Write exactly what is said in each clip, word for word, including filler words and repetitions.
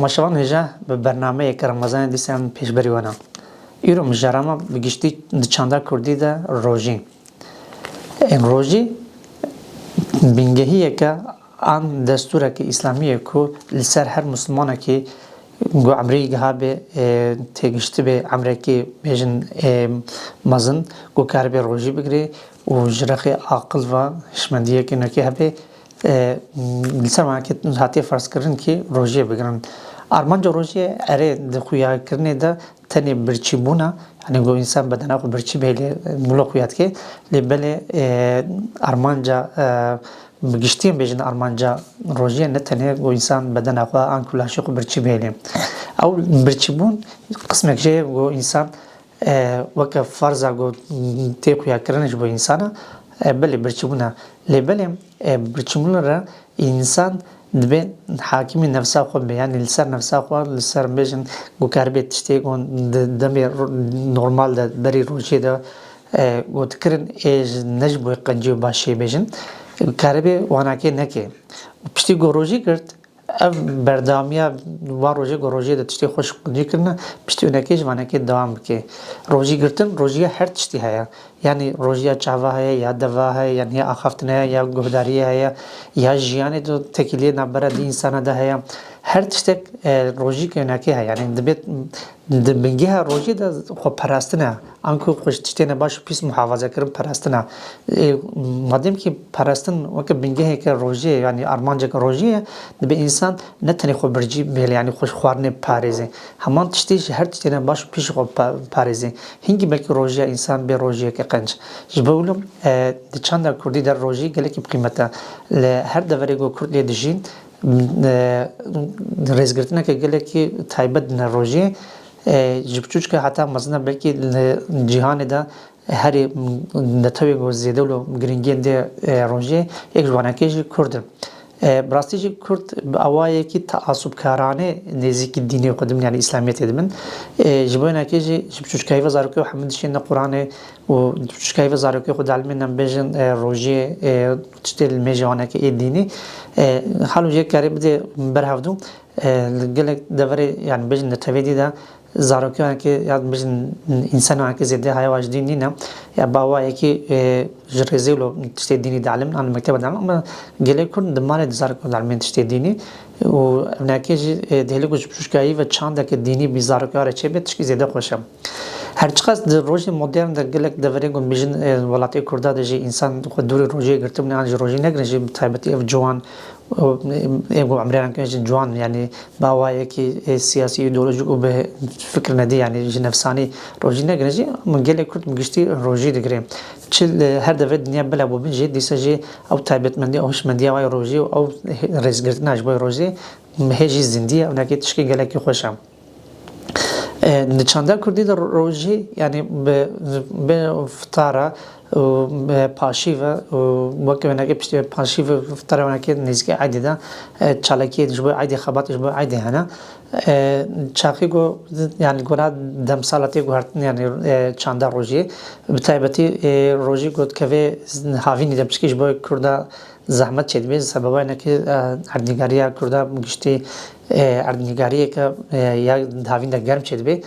Temaşevan hêja bi bernameyeke Remezanê dîsa em pêşberî we ne. Îro mijarama bi giştî di çanda kurdî de rojî. Ên rojî bingehiyeke an destûreke îslamî ye ku li ser her mislimanekî ku emrî giha bê, e, têgiştibê emrekî bêjin, e, mezin ku karibê rojî bigirê û ji rexê aqil ve hişmendiyekê nekê hebê, e, li ser wanekê hatiye ferzkirin kî rojiyê bigirin. Armanca rojiyê erê di xuyakirinê de tenê birçîbûna, yanî ku însan bedena xwe birçî bihêlê, mûla xuya dike, lê belê, e, armanca, e, bi giştî em bêjin armanca rojiyê ne tenê ku însan bedena xwe an ku laşê xwe birçî bihêlê. Ew birçîbûn qismek jê ye ku însan, e, weke ferza ku tê xuyakirin ji bo însana, e, belê birçîbûna. Lê belê, e, birçîbûna re însan dibe hakimî nefsa xwe be, yanî li ser nefsa xwe, li ser bêjin ku karibê tiştê ku di demê ro-, normal de berî rojê de, e, ku dikirin ê ji, ne ji bo qencî û başê bêjin. Karibê wanakê neke. Û piştî ku rojî girt, ev berdewamiya wan rojê ku rojê de tiştê xweş qencî kirine, piştî wênekê ji vanekê dewam bike. Rojî girtin, rojiya her tiştî heye. Yanî rojiya çava heye, ya deva heye, yanî ya axaftina heye, ya guhdariyê heye, ya jiyanê de tekîliyê navbera di însana de heye. Her tiştek, e, rojî wênekê heye. Yanî dibê di bingeha rojê de xwe parastina. Anku xwe ji tiştê ne baş û pîs muhafaza kirin parastina. E, madem ki parastin weke bingeheke rojê ye, yanî armanceke rojê ye, dibe însan ne tenê xwe bircî bihêle, yanî xwe ji xwarinê parêze. Heman tiştê ji her tiştê ne baş û pîş xwe pa-, parêze. Hingî belkî rojiya însan bê rojiyeke qenc. Ji bo wilo, e, di çanda kurdî de rojî gelekî bi qîmet e. Li her deverê ku kurd lê dijîn, e, rêzgirtineke gelekî taybet dine rojiyê. E, ji biçûçke heta mezin e, belkî li cîhanê de herî netewê ku zêde wilo giringiyên dê, e, rojiyê, yek ji wanekê jî kurd in. E, bi rastî jî kurd bi awayekî teasubkarane nêzîkî dînê xwe dibin, yanî îslamiyetê dibin. E, ji bo wênekê jî ji biçûçkayî ve zarokê xwe hemû dişêne quranê û ji biçûçkayî ve zarokê xwe dielmêne bêjin, e, rojiyê, e, tiştê li mêjê wanekê ê dînî. E, hal û yek karê bidê ber hevdû. E, li gelek deverê, yanî bêjin netewê dî de zarokê wanekê ya bêjin însan wanekê zêde haya wa ji dîn nîne. Ya bi awayekî, e, ji rêzê wilo tiştê dînî dielmin, an mekteba dielmin, ama gelê kurd di malê di zarokê dielmên tiştê dînî û evnekê jî, e, dihêlê ku ji pişûçkayî ve çandeke dînî bi zarokê re çêbe tişkî zêde xweş e. Her çiqas di rojê modern de gelek deverê ku bêjin, e, welatê kurda de jî însan xwe dûrî rojê girtibûne an jî rojî negirin jî bi taybetî ev ciwan, ê ku emrê wan jî ciwan, yanî bi awayekî, e, siyasî, îdeolojîk û bi fikir nedî, yanî ji nefsanî rojî negire jî, min gelê kurd bi giştî rojî digire. Çi li her devê dinya bila bû bin jî, dîsa jî ew taybetmendî, ew hişmendiya wayê rojî û ew rêzgirtina ji bo rojê hê jî zindî ye, ew nekê tişkî gelekî xweş e. E, di çanda kurdî de rojî, yanî bi, bi fitara û, e, paşî ve û weke wênekê piştî paşî ve fitara wênekê nêzîkî eydê de, e, çalakiyê ji bo eydê, xebatê ji bo eydê hene. E, çaxî ku, yanî gora demsala tê guhertin, yanî, e, çanda rojî, bi taybetî, e, rojî ku dikeve havînî de piçkî ji bo kurda zehmet çêdibê, sebeba wênekê, e, erdnîgariya kurda giştî, e, erdnîgariyeke, e, ya di havîn de germ çêdibê.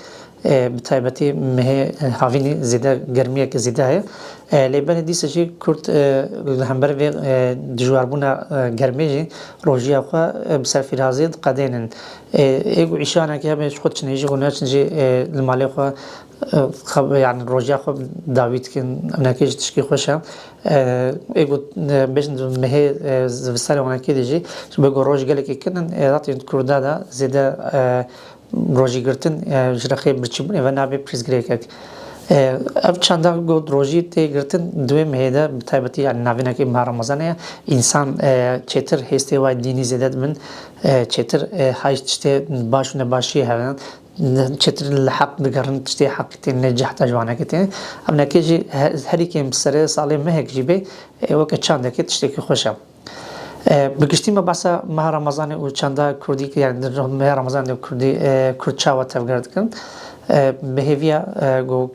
E, bi taybetî mehê, e, havînî zêde germiyeke zêde heye. E, lê belê dîsa jî kurd, e, li hember vê, e, dijwarbûna, e, germê jî rojiya xwe, e, bi serfîraziyê diqedênin. E, ê ku îşanekê hebe ji xwe diçin hêjî ku neçin jî, e, li malê xwe, e, xeb-, yanî rojiya xwe dawî dikin. Evnekê jî tişkî xweş e. E, ê ku, e, bêjin di mehê, e, zivistanê wanekê de jî ji bo ku roj gelekê kin in, e, zatên kurda de zêde, e, rojî girtin, e, ji rexê birçîbûnê ve nabe pîrozgirêkek. E, ev çanda ku rojî tê girtin di wê mehê de bi taybetî, yanî navînekê meha Remezanê ye, însan, e, çêtir hêstê wayê dînî zêde dibin, e, çêtir, e, hay tiştê baş û nebaşiyê hene, çêtir li heq digerin, tiştê heqî tê, ne cehda ji wanekê tê. Evnekê jî he-, herî kêm serê salê mehek jî bê, e, weke çandekê tiştekî xweş e. E, bi giştî me behsa meha Remezanê û çanda kurdî kir, yanî di meha Remezanê de kurdî, e, kurd çawa tevger dikin? E, bi hêviya, e, ku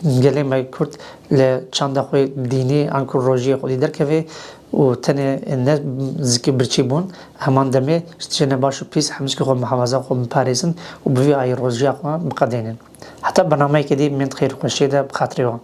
gelê me Kurd li çanda xwe dînî anku rojiyê xwedî derkeve û tenê ne zikê birçî bûn, heman demê ji tiştê nebaş û pîs hemû zikê xwe muhafaza xwe biparêzin û bi vî ayî rojiya xwe biqedênin. Heta bernameyekê dî, min xêr xweşiyê de bi xatirê wan.